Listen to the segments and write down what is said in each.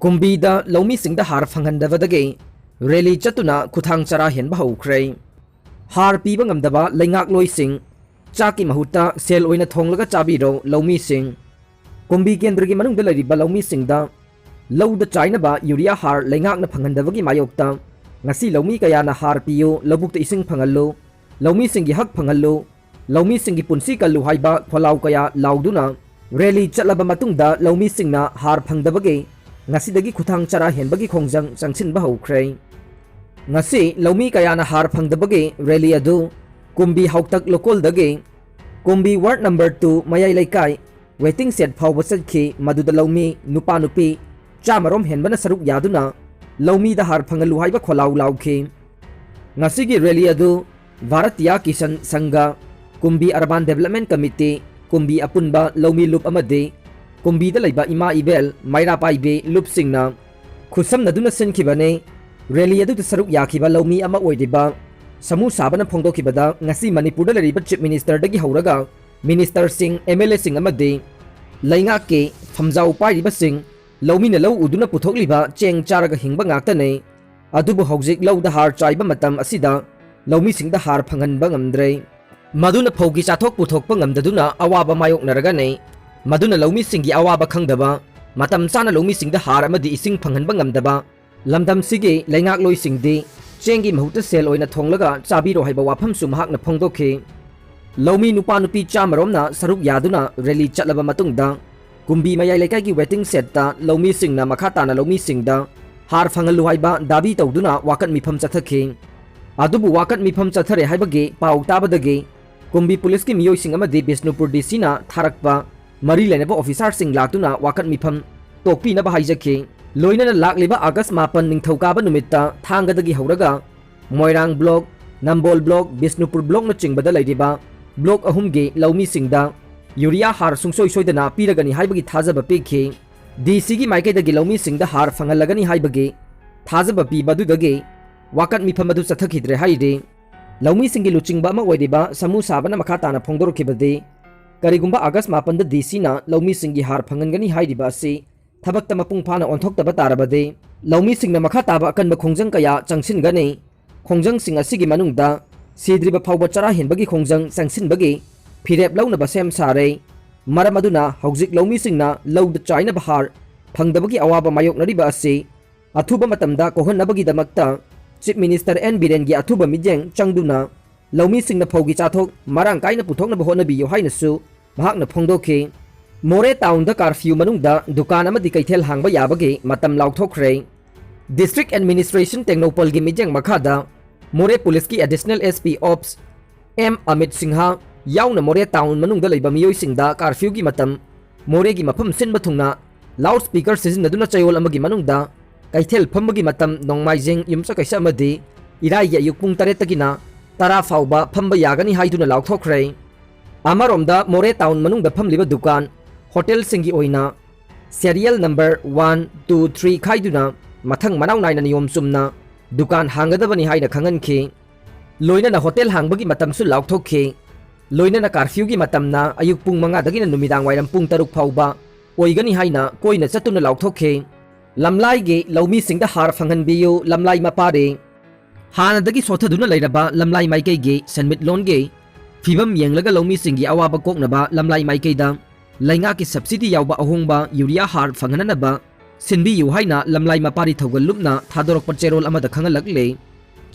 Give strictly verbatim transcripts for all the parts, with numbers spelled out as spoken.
ꯀꯨꯝꯕꯤꯗ ꯂꯧꯃꯤꯁꯤꯡꯗ ꯍꯥꯔ ꯐꯪꯍꯟꯗꯕꯗꯒꯤ ꯔꯦꯂꯤ ꯆꯠꯇꯨꯅ ꯈꯨꯊꯥꯡ ꯆꯔꯥ ꯍꯦꯟꯕ ꯍꯧꯈ꯭ꯔꯦ꯫ ꯍꯥꯔ ꯄꯤꯕ ꯉꯝꯗꯕ ꯂꯩꯉꯥꯛꯂꯣꯏꯁꯤꯡ ꯆꯥꯛꯀꯤ ꯃꯍꯨꯠꯇ ꯁꯦꯜ ꯑꯣꯏꯅ ꯊꯣꯡꯂꯒ ꯆꯥꯕꯤꯔꯣ ꯂꯧꯃꯤꯁꯤꯡ꯫ ꯀꯨꯝꯕꯤ ꯀꯦꯟꯗ꯭ꯔꯒꯤ ꯃꯅꯨꯡꯗ ꯂꯩꯔꯤꯕ ꯂꯧꯃꯤꯁꯤꯡꯗ ꯂꯧꯗ ꯆꯥꯏꯅꯕ ꯌꯨꯔꯤꯌꯥ ꯍꯥꯔ ꯂꯩꯉꯥꯛꯅ ꯐꯪꯍꯟꯗꯕꯒꯤ ꯃꯥꯌꯣꯛꯇ ꯉꯁꯤ ꯂꯧꯃꯤ ꯀꯌꯥꯅ ꯍꯥꯔ ꯄꯤꯌꯨ, ꯂꯧꯕꯨꯛꯇ ꯏꯁꯤꯡ ꯐꯪꯍꯜꯂꯨ, ꯂꯧꯃꯤꯁꯤꯡꯒꯤ ꯍꯛ ꯐꯪꯍꯜꯂꯨ, ꯂꯧꯃꯤꯁꯤꯡꯒꯤ ꯄꯨꯟꯁꯤ ꯀꯜꯂꯨ ꯍꯥꯏꯕ ꯈꯣꯜꯂꯥꯎ ꯀꯌꯥ ꯂꯥꯎꯗꯨꯅ ꯔꯦꯂꯤ ꯆꯠꯂꯕ ꯃꯇꯨꯡꯗ ꯂꯧꯃꯤꯁꯤꯡꯅ ꯍꯥꯔ ꯐꯪꯗꯕꯒꯤ ꯉꯁꯤꯗꯒꯤ ꯈꯨꯊꯥꯡ ꯆꯔꯥ ꯍꯦꯟꯕꯒꯤ ꯈꯣꯡꯖꯪ ꯆꯪꯁꯤꯟꯕ ꯍꯧꯈ꯭ꯔꯦ꯫ ꯉꯁꯤ ꯂꯧꯃꯤ ꯀꯌꯥꯅ ꯍꯥꯔ ꯐꯪꯗꯕꯒꯤ ꯔꯦꯂꯤ ꯑꯗꯨ ꯀꯨꯝꯕꯤ ꯍꯥꯎꯇꯛ ꯂꯣꯀꯣꯜꯗꯒꯤ ꯀꯨꯝꯕꯤ ꯋꯥꯔꯗ ꯅꯝꯕꯔ ꯇꯨ ꯃꯌꯥꯏ ꯂꯩꯀꯥꯏ ꯋꯦꯇꯤꯡ ꯁꯦꯠ ꯐꯥꯎꯕ ꯆꯠꯈꯤ꯫ ꯃꯗꯨꯗ ꯂꯧꯃꯤ ꯅꯨꯄꯥ ꯅꯨꯄꯤ ꯆꯥꯃꯔꯣꯝ ꯍꯦꯟꯕꯅ ꯁꯔꯨꯛ ꯌꯥꯗꯨꯅ ꯂꯧꯃꯤꯗ ꯍꯥꯔ ꯐꯪꯍꯜꯂꯨ ꯍꯥꯏꯕ ꯈꯣꯜꯂꯥꯎ ꯂꯥꯎꯈꯤ꯫ ꯉꯁꯤꯒꯤ ꯔꯦꯂꯤ ꯑꯗꯨ ꯚꯥꯔꯇꯤꯌꯥ ꯀꯤꯁꯟ ꯁꯪꯘ, ꯀꯨꯝꯕꯤ ꯑꯔꯕꯥꯟ ꯗꯦꯕꯂꯞꯃꯦꯟ ꯀꯃꯤꯇꯤ, ꯀꯨꯝꯕꯤ ꯑꯄꯨꯟꯕ ꯂꯧꯃꯤ ꯂꯨꯞ ꯑꯃꯗꯤ ꯀꯨꯝꯕꯤꯗ ꯂꯩꯕ ꯏꯃꯥ ꯏꯕꯦꯜ, ꯃꯩꯔꯥ ꯄꯥꯏꯕꯤ ꯂꯨꯞꯁꯤꯡꯅ ꯈꯨꯠꯁꯝꯅꯗꯨꯅ ꯁꯤꯟꯈꯤꯕꯅꯤ꯫ ꯔꯦꯂꯤ ꯑꯗꯨꯗ ꯁꯔꯨꯛ ꯌꯥꯈꯤꯕ ꯂꯧꯃꯤ ꯑꯃ ꯑꯣꯏꯔꯤꯕ ꯁꯃꯨ ꯁꯥꯕꯅ ꯐꯣꯡꯗꯣꯛꯈꯤꯕꯗ, ꯉꯁꯤ ꯃꯅꯤꯄꯨꯔꯗ ꯂꯩꯔꯤꯕ ꯆꯤꯐ ꯃꯤꯅꯤꯁꯇꯔꯗꯒꯤ ꯍꯧꯔꯒ ꯃꯤꯅꯤꯁꯇꯔꯁꯤꯡ, ꯑꯦꯝ ꯑꯦꯜ ꯑꯦꯁꯤꯡ ꯑꯃꯗꯤ ꯂꯩꯉꯥꯛꯀꯤ ꯐꯝꯖꯥꯎ ꯄꯥꯏꯔꯤꯕꯁꯤꯡ ꯂꯧꯃꯤꯅ ꯂꯧ ꯎꯗꯨꯅ ꯄꯨꯊꯣꯛꯂꯤꯕ ꯆꯦꯡ ꯆꯥꯔꯒ ꯍꯤꯡꯕ ꯉꯥꯛꯇꯅꯤ꯫ ꯑꯗꯨꯕꯨ ꯍꯧꯖꯤꯛ ꯂꯧꯗ ꯍꯥꯔ ꯆꯥꯏꯕ ꯃꯇꯝ ꯑꯁꯤꯗ ꯂꯧꯃꯤꯁꯤꯡꯗ ꯍꯥꯔ ꯐꯪꯍꯟꯕ ꯉꯝꯗ꯭ꯔꯦ꯫ ꯃꯗꯨꯅ ꯐꯧꯒꯤ ꯆꯥꯊꯣꯛ ꯄꯨꯊꯣꯛꯄ ꯉꯝꯗꯗꯨꯅ ꯑꯋꯥꯕ ꯃꯥꯌꯣꯛꯅꯔꯒꯅꯤ꯫ ꯃꯗꯨꯅ ꯂꯧꯃꯤꯁꯤꯡꯒꯤ ꯑꯋꯥꯕ ꯈꯪꯗꯕ, ꯃꯇꯝ ꯆꯥꯅ ꯂꯧꯃꯤꯁꯤꯡꯗ ꯍꯥꯔ ꯑꯃꯗꯤ ꯏꯁꯤꯡ ꯐꯪꯍꯟꯕ ꯉꯝꯗꯕ, ꯂꯝꯗꯝꯁꯤꯒꯤ ꯂꯩꯉꯥꯛꯂꯣꯏꯁꯤꯡꯗꯤ ꯆꯦꯡꯒꯤ ꯃꯍꯨꯠꯇ ꯁꯦꯜ ꯑꯣꯏꯅ ꯊꯣꯡꯂꯒ ꯆꯥꯕꯤꯔꯣ ꯍꯥꯏꯕ ꯋꯥꯐꯝꯁꯨ ꯃꯍꯥꯛꯅ ꯐꯣꯡꯗꯣꯛꯈꯤ꯫ ꯂꯧꯃꯤ ꯅꯨꯄꯥ ꯅꯨꯄꯤ ꯆꯥꯃꯔꯣꯝꯅ ꯁꯔꯨꯛ ꯌꯥꯗꯨꯅ ꯔꯦꯂꯤ ꯆꯠꯂꯕ ꯃꯇꯨꯡꯗ, ꯀꯨꯝꯕꯤ ꯃꯌꯥꯏ ꯂꯩꯀꯥꯏꯒꯤ ꯋꯦꯇꯤꯡ ꯁꯦꯠꯇ ꯂꯧꯃꯤꯁꯤꯡꯅ ꯃꯈꯥ ꯇꯥꯅ ꯂꯧꯃꯤꯁꯤꯡꯗ ꯍꯥꯔ ꯐꯪꯍꯜꯂꯨ ꯍꯥꯏꯕ ꯗꯥꯕꯤ ꯇꯧꯗꯨꯅ ꯋꯥꯀꯠ ꯃꯤꯐꯝ ꯆꯠꯊꯈꯤ꯫ ꯑꯗꯨꯕꯨ ꯋꯥꯀꯠ ꯃꯤꯐꯝ ꯆꯠꯊꯔꯦ ꯍꯥꯏꯕꯒꯤ ꯄꯥꯎ ꯇꯥꯕꯗꯒꯤ ꯀꯨꯝꯕꯤ ꯄꯨꯂꯤꯁꯀꯤ ꯃꯤꯑꯣꯏꯁꯤꯡ ꯑꯃꯗꯤ ꯕꯤꯁꯅꯨꯄꯨꯔ ꯗꯤ ꯁꯤꯅ ꯊꯥꯔꯛꯄ ꯃꯔꯤ ꯂꯩꯅꯕ ꯑꯣꯐꯤꯁꯥꯔꯁꯤꯡ ꯂꯥꯛꯇꯨꯅ ꯋꯥꯀꯠ ꯃꯤꯐꯝ ꯇꯣꯛꯄꯤꯅꯕ ꯍꯥꯏꯖꯈꯤ꯫ ꯂꯣꯏꯅꯅ ꯂꯥꯛꯂꯤꯕ ꯑꯥꯒꯁ ꯃꯥꯄꯟ ꯅꯤꯡꯊꯧꯀꯥꯕ ꯅꯨꯃꯤꯠꯇ ꯊꯥꯡꯒꯗꯒꯤ ꯍꯧꯔꯒ ꯃꯣꯏꯔꯥꯡ ꯕ꯭ꯂꯣꯛ, ꯅꯝꯕꯣꯜ ꯕ꯭ꯂꯣꯛ, ꯕꯤꯁꯅꯨꯄꯨꯔ ꯕ꯭ꯂꯣꯛꯅꯆꯤꯡꯕꯗ ꯂꯩꯔꯤꯕ ꯕ꯭ꯂꯣꯛ ꯑꯍꯨꯝꯒꯤ ꯂꯧꯃꯤꯁꯤꯡꯗ ꯌꯨꯔꯤꯌꯥ ꯍꯥꯔ ꯁꯨꯡꯁꯣꯏ ꯁꯣꯏꯗꯅ ꯄꯤꯔꯒꯅꯤ ꯍꯥꯏꯕꯒꯤ ꯊꯥꯖꯕ ꯄꯤꯈꯤ꯫ ꯗꯤ ꯁꯤꯒꯤ ꯃꯥꯏꯀꯩꯗꯒꯤ ꯂꯧꯃꯤꯁꯤꯡꯗ ꯍꯥꯔ ꯐꯪꯍꯜꯂꯒꯅꯤ ꯍꯥꯏꯕꯒꯤ ꯊꯥꯖꯕ ꯄꯤꯕꯗꯨꯗꯒꯤ ꯋꯥꯀꯠ ꯃꯤꯐꯝ ꯑꯗꯨ ꯆꯠꯊꯈꯤꯗ꯭ꯔꯦ ꯍꯥꯏꯔꯤ꯫ ꯂꯧꯃꯤꯁꯤꯡꯒꯤ ꯂꯨꯆꯤꯡꯕ ꯑꯃ ꯑꯣꯏꯔꯤꯕ ꯁꯃꯨ ꯁꯥꯕꯅ ꯃꯈꯥ ꯇꯥꯅ ꯐꯣꯡꯗꯣꯔꯛꯈꯤꯕꯗꯤ, ꯀꯔꯤꯒꯨꯝꯕ ꯑꯥꯒꯁ ꯃꯥꯄꯟꯗ ꯗꯤ ꯁꯤꯅ ꯂꯧꯃꯤꯁꯤꯡꯒꯤ ꯍꯥꯔ ꯐꯪꯍꯟꯒꯅꯤ ꯍꯥꯏꯔꯤꯕ ꯑꯁꯤ ꯊꯕꯛꯇ ꯃꯄꯨꯡ ꯐꯥꯅ ꯑꯣꯟꯊꯣꯛꯇꯕ ꯇꯥꯔꯕꯗꯤ ꯂꯧꯃꯤꯁꯤꯡꯅ ꯃꯈꯥ ꯇꯥꯕ ꯑꯀꯟꯕ ꯈꯣꯡꯖꯪ ꯀꯌꯥ ꯆꯪꯁꯤꯟꯒꯅꯤ꯫ ꯈꯣꯡꯖꯪꯁꯤꯡ ꯑꯁꯤꯒꯤ ꯃꯅꯨꯡꯗ ꯁꯤꯗ꯭ꯔꯤꯕ ꯐꯥꯎꯕ ꯆꯔꯥ ꯍꯦꯟꯕꯒꯤ ꯈꯣꯡꯖꯪ ꯆꯪꯁꯤꯟꯕꯒꯤ ꯐꯤꯔꯦꯞ ꯂꯧꯅꯕ ꯁꯦꯝ ꯁꯥꯔꯦ꯫ ꯃꯔꯝ ꯑꯗꯨꯅ ꯍꯧꯖꯤꯛ ꯂꯧꯃꯤꯁꯤꯡꯅ ꯂꯧꯗ ꯆꯥꯏꯅꯕ ꯍꯥꯔ ꯐꯪꯗꯕꯒꯤ ꯑꯋꯥꯕ ꯃꯥꯌꯣꯛꯅꯔꯤꯕ ꯑꯁꯤ ꯑꯊꯨꯕ ꯃꯇꯝꯗ ꯀꯣꯛꯍꯟꯅꯕꯒꯤꯗꯃꯛꯇ Chief Minister N ꯕꯤꯔꯦꯟꯒꯤ ꯑꯊꯨꯕ ꯃꯤꯠꯌꯦꯡ ꯆꯪꯗꯨꯅ ꯂꯧꯃꯤꯁꯤꯡꯅ ꯐꯧꯒꯤ ꯆꯥꯊꯣꯛ ꯃꯔꯥꯡ ꯀꯥꯏꯅ ꯄꯨꯊꯣꯛꯅꯕ ꯍꯣꯠꯅꯕꯤꯌꯨ ꯍꯥꯏꯅꯁꯨ ꯃꯍꯥꯛꯅ ꯐꯣꯡꯗꯣꯛꯈꯤ꯫ ꯃꯣꯔꯦ ꯇꯥꯎꯟꯗ ꯀꯥꯔꯐ꯭ꯌꯨ ꯃꯅꯨꯡꯗ ꯗꯨꯀꯥꯟ ꯑꯃꯗꯤ ꯀꯩꯊꯦꯜ ꯍꯥꯡꯕ ꯌꯥꯕꯒꯤ ꯃꯇꯝ ꯂꯥꯎꯊꯣꯛꯈ꯭ꯔꯦ꯫ District Administration ꯇꯦꯡꯅꯧꯄꯜꯒꯤ ꯃꯤꯠꯌꯦꯡ ꯃꯈꯥꯗ ꯃꯣꯔꯦ ꯄꯨꯂꯤꯁꯀꯤ Additional S P Ops M Amit Singh ꯌꯥꯎꯅ ꯃꯣꯔꯦ ꯇꯥꯎꯟ ꯃꯅꯨꯡꯗ ꯂꯩꯕ ꯃꯤꯑꯣꯏꯁꯤꯡꯗ ꯀꯥꯔꯐ꯭ꯌꯨꯒꯤ ꯃꯇꯝ, ꯃꯣꯔꯦꯒꯤ ꯃꯐꯝ ꯁꯤꯟꯕ ꯊꯨꯡꯅ ꯂꯥꯎꯗ ꯁ꯭ꯄꯤꯀꯔ ꯁꯤꯖꯤꯟꯅꯗꯨꯅ ꯆꯌꯣꯜ ꯑꯃꯒꯤ ꯃꯅꯨꯡꯗ ꯀꯩꯊꯦꯜ ꯐꯝꯕꯒꯤ ꯃꯇꯝ ꯅꯣꯡꯃꯥꯏꯖꯤꯡ, ꯌꯨꯝꯁꯀꯩꯁ ꯑꯃꯗꯤ ꯏꯔꯥꯏꯒꯤ ꯑꯌꯨꯛ ꯄꯨꯡ ꯇꯔꯦꯠꯇꯒꯤꯅ ꯇꯔꯥ ꯐꯥꯎꯕ ꯐꯝꯕ ꯌꯥꯒꯅꯤ ꯍꯥꯏꯗꯨꯅ ꯂꯥꯎꯊꯣꯛꯈ꯭ꯔꯦ꯫ ꯑꯃꯔꯣꯝꯗ ꯃꯣꯔꯦ ꯇꯥꯎꯟ ꯃꯅꯨꯡꯗ ꯐꯝꯂꯤꯕ ꯗꯨꯀꯥꯟ, ꯍꯣꯇꯦꯜꯁꯤꯡꯒꯤ ꯑꯣꯏꯅ serial number one, two, three ꯈꯥꯏꯗꯨꯅ ꯃꯊꯪ ꯃꯅꯥꯎ ꯅꯥꯏꯅ ꯅꯤꯌꯣꯝ ꯆꯨꯝꯅ ꯗꯨꯀꯥꯟ ꯍꯥꯡꯒꯗꯕꯅꯤ ꯍꯥꯏꯅ ꯈꯪꯍꯟꯈꯤ꯫ ꯂꯣꯏꯅꯅ ꯍꯣꯇꯦꯜ ꯍꯥꯡꯕꯒꯤ ꯃꯇꯝꯁꯨ ꯂꯥꯎꯊꯣꯛꯈꯤ꯫ ꯂꯣꯏꯅꯅ ꯀꯥꯔꯐ꯭ꯌꯨꯒꯤ ꯃꯇꯝꯅ ꯑꯌꯨꯛ ꯄꯨꯡ ꯃꯉꯥꯗꯒꯤꯅ ꯅꯨꯃꯤꯗꯥꯡ ꯋꯥꯏꯔꯝ ꯄꯨꯡ ꯇꯔꯨꯛ ꯐꯥꯎꯕ ꯑꯣꯏꯒꯅꯤ ꯍꯥꯏꯅ ꯀꯣꯏꯅ ꯆꯠꯇꯨꯅ ꯂꯥꯎꯊꯣꯛꯈꯤ꯫ ꯂꯝꯂꯥꯏꯒꯤ ꯂꯧꯃꯤꯁꯤꯡꯗ ꯍꯥꯔ ꯐꯪꯍꯟꯕꯤꯌꯨ, ꯂꯝꯂꯥꯏ ꯃꯄꯥꯔꯤ꯫ ꯍꯥꯟꯅꯗꯒꯤ ꯁꯣꯠꯊꯗꯨꯅ ꯂꯩꯔꯕ ꯂꯝꯂꯥꯏ ꯃꯥꯏꯀꯩꯒꯤ ꯁꯦꯟꯃꯤꯠꯂꯣꯟꯒꯤ ꯐꯤꯕꯝ ꯌꯦꯡꯂꯒ ꯂꯧꯃꯤꯁꯤꯡꯒꯤ ꯑꯋꯥꯕ ꯀꯣꯛꯅꯕ ꯂꯝꯂꯥꯏ ꯃꯥꯏꯀꯩꯗ ꯂꯩꯉꯥꯛꯀꯤ subsidy ꯌꯥꯎꯕ ꯑꯍꯣꯡꯕ ꯌꯨꯔꯤꯌꯥ ꯍꯥꯔ ꯐꯪꯍꯟꯅꯅꯕ ꯁꯤꯟꯕꯤꯌꯨ ꯍꯥꯏꯅ ꯂꯝꯂꯥꯏ ꯃꯄꯥꯔꯤ ꯊꯧꯒꯜ ꯂꯨꯞꯅ ꯊꯥꯗꯣꯔꯛꯄ ꯆꯦꯔꯣꯜ ꯑꯃꯗ ꯈꯪꯍꯜꯂꯛꯂꯤ꯫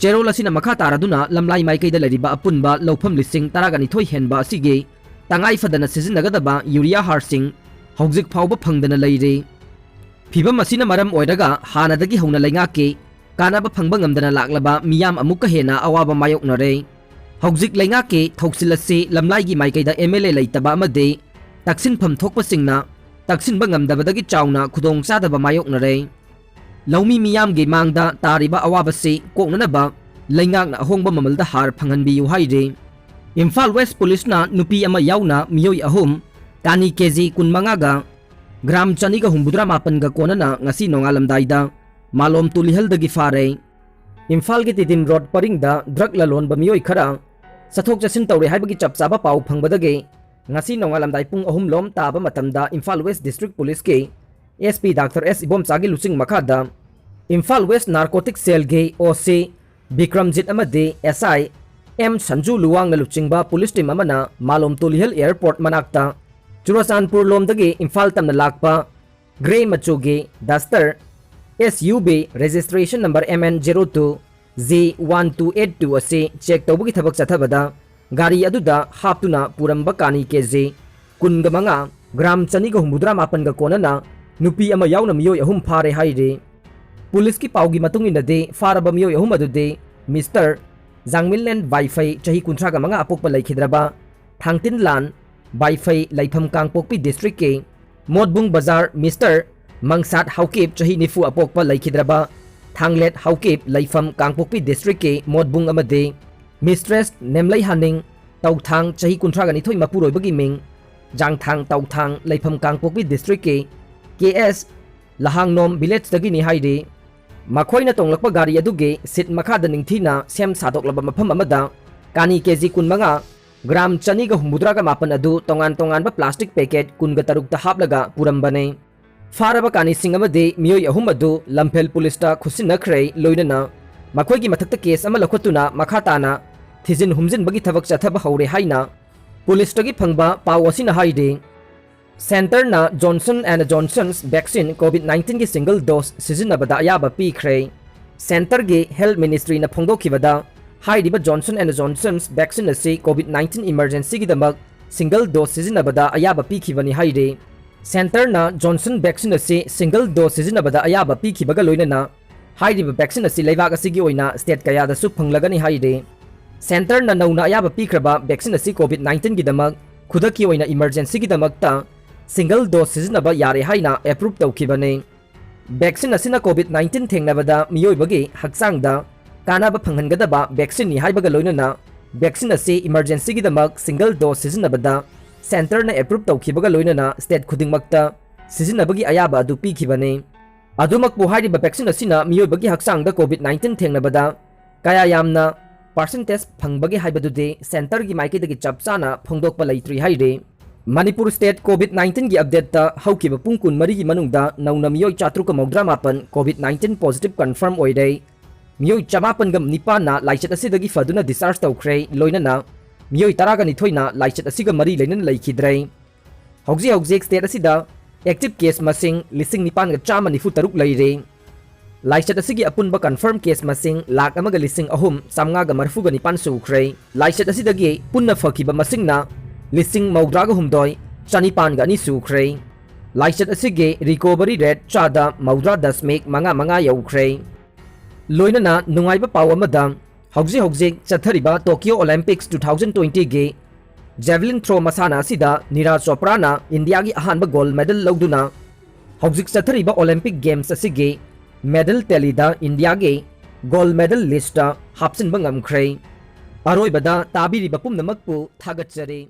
ꯆꯦꯔꯣꯜ ꯑꯁꯤꯅ ꯃꯈꯥ ꯇꯥꯔꯗꯨꯅ ꯂꯝꯂꯥꯏ ꯃꯥꯏꯀꯩꯗ ꯂꯩꯔꯤꯕ ꯑꯄꯨꯟꯕ ꯂꯧꯐꯝ ꯂꯤꯁꯤꯡ ꯇꯔꯥꯒ ꯅꯤꯊꯣꯏ ꯍꯦꯟꯕ ꯑꯁꯤꯒꯤ ꯇꯉꯥꯏ ꯐꯗꯅ ꯁꯤꯖꯤꯟꯅꯒꯗꯕ ꯌꯨꯔꯤꯌꯥ ꯍꯥꯔꯁꯤꯡ ꯍꯧꯖꯤꯛ ꯐꯥꯎꯕ ꯐꯪꯗꯅ ꯂꯩꯔꯤ꯫ ꯐꯤꯕꯝ ꯑꯁꯤꯅ ꯃꯔꯝ ꯑꯣꯏꯔꯒ ꯍꯥꯟꯅꯗꯒꯤ ꯍꯧꯅ ꯂꯩꯉꯥꯛꯀꯤ ꯀꯥꯟꯅꯕ ꯐꯪꯕ ꯉꯝꯗꯅ ꯂꯥꯛꯂꯕ ꯃꯤꯌꯥꯝ ꯑꯃꯨꯛꯀ ꯍꯦꯟꯅ ꯑꯋꯥꯕ ꯃꯥꯌꯣꯛꯅꯔꯦ꯫ ꯍꯧꯖꯤꯛ ꯂꯩꯉꯥꯛꯀꯤ ꯊꯧꯁꯤꯜ ꯑꯁꯤ ꯂꯝꯂꯥꯏꯒꯤ ꯃꯥꯏꯀꯩꯗ M L A ꯂꯩꯇꯕ ꯑꯃꯗꯤ ꯇꯛꯁꯤꯟꯐꯝ ꯊꯣꯛꯄꯁꯤꯡꯅ ꯇꯛꯁꯤꯟꯕ ꯉꯝꯗꯕꯗꯒꯤ ꯆꯥꯎꯅ ꯈꯨꯗꯣꯡꯆꯥꯗꯕ ꯃꯥꯌꯣꯛꯅꯔꯦ꯫ ꯂꯧꯃꯤ ꯃꯤꯌꯥꯝꯒꯤ ꯃꯥꯡꯗ ꯇꯥꯔꯤꯕ ꯑꯋꯥꯕꯁꯤ ꯀꯣꯛꯅꯅꯕ ꯂꯩꯉꯥꯛꯅ ꯑꯍꯣꯡꯕ ꯃꯃꯜꯗ ꯍꯥꯔ ꯐꯪꯍꯟꯕꯤꯌꯨ ꯍꯥꯏꯔꯤ꯫ ꯏꯝꯐꯥꯜ ꯋꯦꯁ ꯄꯨꯂꯤꯁꯅ ꯅꯨꯄꯤ ꯑꯃ ꯌꯥꯎꯅ ꯃꯤꯑꯣꯏ ꯑꯍꯨꯝ ꯀꯥꯅꯤ ꯀꯦꯖꯤ ꯀꯨꯟꯃꯉꯥꯒ ꯒ꯭ꯔꯥꯝ ꯆꯅꯤꯒ ꯍꯨꯝꯐꯨꯇꯔꯥ ꯃꯥꯄꯟꯒ ꯀꯣꯟꯅꯅ ꯉꯁꯤ ꯅꯣꯡꯉꯥꯜꯂꯝꯗꯥꯏꯗ ꯃꯥꯂꯣꯝ ꯇꯨꯂꯤꯍꯜꯗꯒꯤ ꯐꯥꯔꯦ꯫ ꯏꯝꯐꯥꯜꯒꯤ ꯇꯤꯗꯤꯝ ꯔꯣꯗ ꯄꯔꯤꯡꯗ ꯗ꯭ꯔꯒ ꯂꯂꯣꯟꯕ ꯃꯤꯑꯣꯏ ꯈꯔ ꯆꯠꯊꯣꯛ ꯆꯠꯁꯤꯟ ꯇꯧꯔꯦ ꯍꯥꯏꯕꯒꯤ ꯆꯞ ꯆꯥꯕ ꯄꯥꯎ ꯐꯪꯕꯗꯒꯤ ꯉꯁꯤ ꯅꯣꯡꯉꯥꯜꯂꯝꯗꯥꯏ ꯄꯨꯡ ꯑꯍꯨꯝ ꯂꯣꯝ ꯇꯥꯕ ꯃꯇꯝꯗ ꯏꯝꯐꯥꯜ ꯋꯦꯁ ꯗꯤꯁꯇ꯭ꯔꯤꯛ ꯄꯨꯂꯤꯁꯀꯤ ꯑꯦꯁ ꯄꯤ ꯗꯥꯛꯇꯔ ꯑꯦꯁ ꯏꯕꯣꯝꯆꯥꯒꯤ ꯂꯨꯆꯤꯡ ꯃꯈꯥꯗ ꯏꯝꯐꯥꯜ ꯋꯦꯁ ꯅꯥꯔꯀꯣꯇꯤꯛ ꯁꯦꯜꯒꯤ ꯑꯣ ꯁꯤ ꯕꯤꯀ꯭ꯔꯝꯖꯤꯠ ꯑꯃꯗꯤ ꯑꯦꯁ ꯑꯥꯏ ꯑꯦꯝ ꯁꯟꯖꯨ ꯂꯨꯋꯥꯡꯅ ꯂꯨꯆꯤꯡꯕ ꯄꯨꯂꯤꯁ ꯇꯤꯝ ꯑꯃꯅ ꯃꯥꯂꯣꯝ ꯇꯨꯂꯤꯍꯜ ꯑꯦꯌꯔꯄꯣꯔꯠ ꯃꯅꯥꯛꯇ ꯆꯨꯔꯆꯥꯟꯄꯨꯔ ꯂꯣꯝꯗꯒꯤ ꯏꯝꯐꯥꯜ ꯇꯝꯅ ꯂꯥꯛꯄ ꯒ꯭ꯔꯦ ꯃꯆꯨꯒꯤ Duster S U V registration number M N zero two G one two eight two ꯑꯁꯤ ꯆꯦꯛ ꯇꯧꯕꯒꯤ ꯊꯕꯛ ꯆꯠꯊꯕꯗ ꯒꯥꯔꯤ ꯑꯗꯨꯗ ꯍꯥꯞꯇꯨꯅ ꯄꯨꯔꯝꯕ ꯀꯥꯅꯤ ꯀꯦ ꯖꯤ ꯀꯨꯟꯒ ꯃꯉꯥ, ꯒ꯭ꯔꯥꯝ ꯆꯅꯤꯒ ꯍꯨꯝꯐꯨꯇꯔꯥ ꯃꯥꯄꯟꯒ ꯀꯣꯟꯅꯅ ꯅꯨꯄꯤ ꯑꯃ ꯌꯥꯎꯅ ꯃꯤꯑꯣꯏ ꯑꯍꯨꯝ ꯐꯥꯔꯦ ꯍꯥꯏꯔꯤ꯫ ꯄꯨꯂꯤꯁꯀꯤ ꯄꯥꯎꯒꯤ ꯃꯇꯨꯡ ꯏꯟꯅꯗꯤ ꯐꯥꯔꯕ ꯃꯤꯑꯣꯏ ꯑꯍꯨꯝ ꯑꯗꯨꯗꯤ ꯃꯤꯁꯇꯔ ꯖꯥꯡꯃꯤꯟꯂꯦꯟ ꯕꯥꯏꯐꯩ ꯆꯍꯤ ꯀꯨꯟꯊ꯭ꯔꯥꯒ ꯃꯉꯥ ꯑꯄꯣꯛꯄ ꯂꯩꯈꯤꯗ꯭ꯔꯕ ꯊꯥꯡꯇꯤꯟꯂꯥꯟ ꯕꯥꯏꯐꯩ ꯂꯩꯐꯝ ꯀꯥꯡꯄꯣꯛꯄꯤ ꯗꯤꯁꯇ꯭ꯔꯤꯛꯀꯤ ꯃꯣꯠꯕꯨꯡ ꯕꯖꯥꯔ ꯃꯤꯁꯇꯔ ꯃꯪꯁꯥꯠ ꯍꯥꯎꯀꯤꯞ ꯆꯍꯤ ꯅꯤꯐꯨ ꯑꯄꯣꯛꯄ ꯂꯩꯈꯤꯗ꯭ꯔꯕ ꯊꯥꯡꯂꯦꯠ ꯍꯥꯎꯀꯤꯞ ꯂꯩꯐꯝ ꯀꯥꯡꯄꯣꯛꯄꯤ ꯗꯤꯁꯇ꯭ꯔꯤꯛꯀꯤ ꯃꯣꯠꯕꯨꯡ ꯑꯃꯗꯤ ꯃꯤꯁꯇ꯭ꯔꯦꯁ ꯅꯦꯝꯂꯩ ꯍꯥꯅꯤꯡ ꯇꯧꯊꯥꯡ ꯆꯍꯤ ꯀꯨꯟꯊ꯭ꯔꯥꯒ ꯅꯤꯊꯣꯏ ꯃꯄꯨꯔꯣꯏꯕꯒꯤ ꯃꯤꯡ ꯖꯥꯡꯊꯥꯡ ꯇꯧꯊꯥꯡ ꯂꯩꯐꯝ ꯀꯥꯡꯄꯣꯛꯄꯤ ꯗꯤꯁꯇ꯭ꯔꯤꯛꯀꯤ ꯀꯦ ꯑꯦꯁ ꯂꯍꯥꯡꯅꯣꯝ ꯚꯤꯂꯦꯖꯇꯒꯤꯅꯤ ꯍꯥꯏꯔꯤ꯫ ꯃꯈꯣꯏꯅ ꯇꯣꯡꯂꯛꯄ ꯒꯥꯔꯤ ꯑꯗꯨꯒꯤ ꯁꯤꯠ ꯃꯈꯥꯗ ꯅꯤꯡꯊꯤꯅ ꯁꯦꯝ ꯁꯥꯗꯣꯛꯂꯕ ꯃꯐꯝ ꯑꯃꯗ ꯀꯥꯅꯤ ꯀꯦ ꯖꯤ ꯀꯨꯟꯃꯉꯥ, ꯒ꯭ꯔꯥꯝ ꯆꯅꯤꯒ ꯍꯨꯝꯐꯨꯇꯔꯥꯒ ꯃꯥꯄꯟ ꯑꯗꯨ ꯇꯣꯉꯥꯟ ꯇꯣꯉꯥꯟꯕ ꯄ꯭ꯂꯥꯁꯇꯤꯛ ꯄꯦꯀꯦꯠ ꯀꯨꯟꯒ ꯇꯔꯨꯛꯇ ꯍꯥꯞꯂꯒ ꯄꯨꯔꯝꯕꯅꯤ꯫ ꯐꯥꯔꯕ ꯀꯥꯅꯤꯁꯤꯡ ꯑꯃꯗꯤ ꯃꯤꯑꯣꯏ ꯑꯍꯨꯝ ꯑꯗꯨ ꯂꯝꯐꯦꯜ ꯄꯨꯂꯤꯁꯇ ꯈꯨꯠꯁꯤꯟꯅꯈ꯭ꯔꯦ, ꯂꯣꯏꯅꯅ ꯃꯈꯣꯏꯒꯤ ꯃꯊꯛꯇ ꯀꯦꯁ ꯑꯃ ꯂꯧꯈꯠꯇꯨꯅ ꯃꯈꯥ ꯇꯥꯅ ꯊꯤꯖꯤꯟ ꯍꯨꯝꯖꯤꯟꯕꯒꯤ ꯊꯕꯛ ꯆꯠꯊꯕ ꯍꯧꯔꯦ ꯍꯥꯏꯅ ꯄꯨꯂꯤꯁꯇꯒꯤ ꯐꯪꯕ ꯄꯥꯎ ꯑꯁꯤꯅ ꯍꯥꯏꯔꯤ꯫ ꯁꯦꯟꯇꯔꯅ ꯖꯣꯟꯁꯟ ꯑꯦꯟ ꯖꯣꯟꯁꯟꯁ ꯚꯦꯛꯁꯤꯟ ꯀꯣꯚꯤꯗ ꯅꯥꯏꯟꯇꯤꯟꯒꯤ ꯁꯤꯡꯒꯜ ꯗꯣꯁ ꯁꯤꯖꯤꯟꯅꯕꯗ ꯑꯌꯥꯕ ꯄꯤꯈ꯭ꯔꯦ꯫ ꯁꯦꯟꯇꯔꯒꯤ ꯍꯦꯜꯊ ꯃꯤꯅꯤꯁꯇ꯭ꯔꯤꯅ ꯐꯣꯡꯗꯣꯛꯈꯤꯕꯗ, ꯍꯥꯏꯔꯤꯕ ꯖꯣꯟꯁꯟ ꯑꯦꯟ ꯖꯣꯟꯁꯟꯁ ꯚꯦꯛꯁꯤꯟ ꯑꯁꯤ ꯀꯣꯚꯤꯗ ꯅꯥꯏꯟꯇꯤꯟ ꯏꯃꯔꯖꯦꯟꯁꯤꯒꯤꯗꯃꯛ ꯁꯤꯡꯒꯜ ꯗꯣꯁ ꯁꯤꯖꯤꯟꯅꯕꯗ ꯑꯌꯥꯕ ꯄꯤꯈꯤꯕꯅꯤ ꯍꯥꯏꯔꯤ꯫ ꯁꯦꯟꯇꯔꯅ ꯖꯣꯟꯁꯟ ꯚꯦꯛꯁꯤꯟ ꯑꯁꯤ ꯁꯤꯡꯒꯜ ꯗꯣꯁ ꯁꯤꯖꯤꯟꯅꯕꯗ ꯑꯌꯥꯕ ꯄꯤꯈꯤꯕꯒ ꯂꯣꯏꯅꯅ ꯍꯥꯏꯔꯤꯕ ꯚꯦꯛꯁꯤꯟ ꯑꯁꯤ ꯂꯩꯕꯥꯛ ꯑꯁꯤꯒꯤ ꯑꯣꯏꯅ ꯁ꯭ꯇꯦꯠ ꯀꯌꯥꯗꯁꯨ ꯐꯪꯂꯒꯅꯤ ꯍꯥꯏꯔꯤ꯫ ꯁꯦꯟꯇꯔꯅ ꯅꯧꯅ ꯑꯌꯥꯕ ꯄꯤꯈ꯭ꯔꯕ ꯚꯦꯛꯁꯤꯟ ꯑꯁꯤ ꯀꯣꯚꯤꯗ ꯅꯥꯏꯟꯇꯤꯟꯒꯤꯗꯃꯛ ꯈꯨꯗꯛꯀꯤ ꯑꯣꯏꯅ ꯏꯃꯔꯖꯦꯟꯁꯤꯒꯤꯗꯃꯛꯇ ꯁꯤꯡꯒꯜ ꯗꯣꯁ ꯁꯤꯖꯤꯟꯅꯕ ꯌꯥꯔꯦ ꯍꯥꯏꯅ ꯑꯦꯄ꯭ꯔꯨꯚ ꯇꯧꯈꯤꯕꯅꯤ꯫ ꯚꯦꯛꯁꯤꯟ ꯑꯁꯤꯅ ꯀꯣꯚꯤꯗ ꯅꯥꯏꯟꯇꯤꯟ ꯊꯦꯡꯅꯕꯗ ꯃꯤꯑꯣꯏꯕꯒꯤ ꯍꯛꯆꯥꯡꯗ ꯀꯥꯟꯅꯕ ꯐꯪꯍꯟꯒꯗꯕ ꯚꯦꯛꯁꯤꯟꯅꯤ ꯍꯥꯏꯕꯒ ꯂꯣꯏꯅꯅ ꯚꯦꯛꯁꯤꯟ ꯑꯁꯤ ꯏꯃꯔꯖꯦꯟꯁꯤꯒꯤꯗꯃꯛ ꯁꯤꯡꯒꯜ ꯗꯣꯁ ꯁꯤꯖꯤꯟꯅꯕꯗ ꯁꯦꯟꯇꯔꯅ ꯑꯦꯄ꯭ꯔꯨꯚ ꯇꯧꯈꯤꯕꯒ ꯂꯣꯏꯅꯅ ꯁ꯭ꯇꯦꯠ ꯈꯨꯗꯤꯡꯃꯛꯇ ꯁꯤꯖꯤꯟꯅꯕꯒꯤ ꯑꯌꯥꯕ ꯑꯗꯨ ꯄꯤꯈꯤꯕꯅꯤ꯫ ꯑꯗꯨꯃꯛꯄꯨ ꯍꯥꯏꯔꯤꯕ ꯚꯦꯛꯁꯤꯟ ꯑꯁꯤꯅ ꯃꯤꯑꯣꯏꯕꯒꯤ ꯍꯛꯆꯥꯡꯗ ꯀꯣꯚꯤꯗ ꯅꯥꯏꯟꯇꯤꯟ ꯊꯦꯡꯅꯕꯗ ꯀꯌꯥ ꯌꯥꯝꯅ ꯄꯥꯔꯁꯦꯟꯇꯦꯖ ꯐꯪꯕꯒꯦ ꯍꯥꯏꯕꯗꯨꯗꯤ ꯁꯦꯟꯇꯔꯒꯤ ꯃꯥꯏꯀꯩꯗꯒꯤ ꯆꯞ ꯆꯥꯅ ꯐꯣꯡꯗꯣꯛꯄ ꯂꯩꯇ꯭ꯔꯤ ꯍꯥꯏꯔꯤ꯫ ꯃꯅꯤꯄꯨꯔ ꯁ꯭ꯇꯦꯠ ꯀꯣꯚꯤꯗ ꯅꯥꯏꯟꯇꯤꯟꯒꯤ ꯑꯞꯗꯦꯠꯇ ꯍꯧꯈꯤꯕ ꯄꯨꯡ ꯀꯨꯟꯃꯔꯤꯒꯤ ꯃꯅꯨꯡꯗ ꯅꯧꯅ ꯃꯤꯑꯣꯏ ꯆꯥꯇ꯭ꯔꯨꯛꯀ ꯃꯧꯗ꯭ꯔꯥ ꯃꯥꯄꯟ ꯀꯣꯚꯤꯗ ꯅꯥꯏꯟꯇꯤꯟ ꯄꯣꯖꯤꯇꯤꯚ ꯀꯟꯐꯥꯔꯝ ꯑꯣꯏꯔꯦ꯫ ꯃꯤꯑꯣꯏ ꯆꯃꯥꯄꯟꯒ ꯅꯤꯄꯥꯟꯅ ꯂꯥꯏꯆꯠ ꯑꯁꯤꯗꯒꯤ ꯐꯗꯨꯅ ꯗꯤꯁꯆꯥꯔꯖ ꯇꯧꯈ꯭ꯔꯦ, ꯂꯣꯏꯅꯅ ꯃꯤꯑꯣꯏ ꯇꯔꯥꯒ ꯅꯤꯊꯣꯏꯅ ꯂꯥꯏꯆꯠ ꯑꯁꯤꯒ ꯃꯔꯤ ꯂꯩꯅꯅ ꯂꯩꯈꯤꯗ꯭ꯔꯦ꯫ ꯍꯧꯖꯤꯛ ꯍꯧꯖꯤꯛ ꯁ꯭ꯇꯦꯠ ꯑꯁꯤꯗ ꯑꯦꯛꯇꯤꯚ ꯀꯦꯁ ꯃꯁꯤꯡ ꯂꯤꯁꯤꯡ ꯅꯤꯄꯥꯟꯒ ꯆꯥꯝꯃ ꯅꯤꯐꯨ ꯇꯔꯨꯛ ꯂꯩꯔꯦ꯫ ꯂꯥꯏꯆꯠ ꯑꯁꯤꯒꯤ ꯑꯄꯨꯟꯕ ꯀꯟꯐꯥꯔꯝ ꯀꯦꯁ ꯃꯁꯤꯡ ꯂꯥꯈ ꯑꯃꯒ ꯂꯤꯁꯤꯡ ꯑꯍꯨꯝ ꯆꯥꯝꯃꯉꯥꯒ ꯃꯔꯤꯐꯨꯒ ꯅꯤꯄꯥꯟ ꯁꯨꯈ꯭ꯔꯦ꯫ ꯂꯥꯏꯆꯠ ꯑꯁꯤꯗꯒꯤ ꯄꯨꯟꯅ ꯐꯈꯤꯕ ꯃꯁꯤꯡꯅ ꯂꯤꯁꯤꯡ ꯃꯧꯗ꯭ꯔꯥꯒ ꯍꯨꯝꯗꯣꯏ ꯆꯅꯤꯄꯥꯟꯒ ꯑꯅꯤ ꯁꯨꯈ꯭ꯔꯦ꯫ ꯂꯥꯏꯆꯠ ꯑꯁꯤꯒꯤ ꯔꯤꯀꯣꯚꯔꯤ ꯔꯦꯠ ꯆꯥꯗ ꯃꯧꯗ꯭ꯔꯥ ꯗꯁꯃꯤꯛ ꯃꯉꯥ ꯃꯉꯥ ꯌꯧꯈ꯭ꯔꯦ꯫ ꯂꯣꯏꯅꯅ ꯅꯨꯡꯉꯥꯏꯕ ꯄꯥꯎ ꯑꯃꯗ, ꯍꯧꯖꯤꯛ ꯍꯧꯖꯤꯛ ꯆꯠꯊꯔꯤꯕ ꯇꯣꯀꯤꯌꯣ ꯑꯣꯂꯦꯝꯄꯤꯛꯁ ꯇꯨ ꯊꯥꯎꯖꯟ ꯇ꯭ꯋꯦꯟꯇꯤꯒꯤ ꯖꯦꯚꯂꯤꯟ ꯊ꯭ꯔꯣ ꯃꯁꯥꯟꯅ ꯑꯁꯤꯗ ꯅꯤꯔꯥꯖ ꯆꯣꯄ꯭ꯔꯥꯅ ꯏꯟꯗꯤꯌꯥꯒꯤ ꯑꯍꯥꯟꯕ ꯒꯣꯜꯗ ꯃꯦꯗꯜ ꯂꯧꯗꯨꯅ ꯍꯧꯖꯤꯛ ꯆꯠꯊꯔꯤꯕ ꯑꯣꯂꯦꯝꯄꯤꯛ ꯒꯦꯝꯁ ꯑꯁꯤꯒꯤ ꯃꯦꯗꯜ ꯇꯦꯂꯤꯗ ꯏꯟꯗꯤꯌꯥꯒꯤ ꯒꯣꯜꯗ ꯃꯦꯗꯜ ꯂꯤꯁꯇ ꯍꯥꯞꯆꯤꯟꯕ ꯉꯝꯈ꯭ꯔꯦ꯫ ꯑꯔꯣꯏꯕꯗ ꯇꯥꯕꯤꯔꯤꯕ ꯄꯨꯝꯅꯃꯛꯄꯨ ꯊꯥꯒꯠꯆꯔꯤ꯫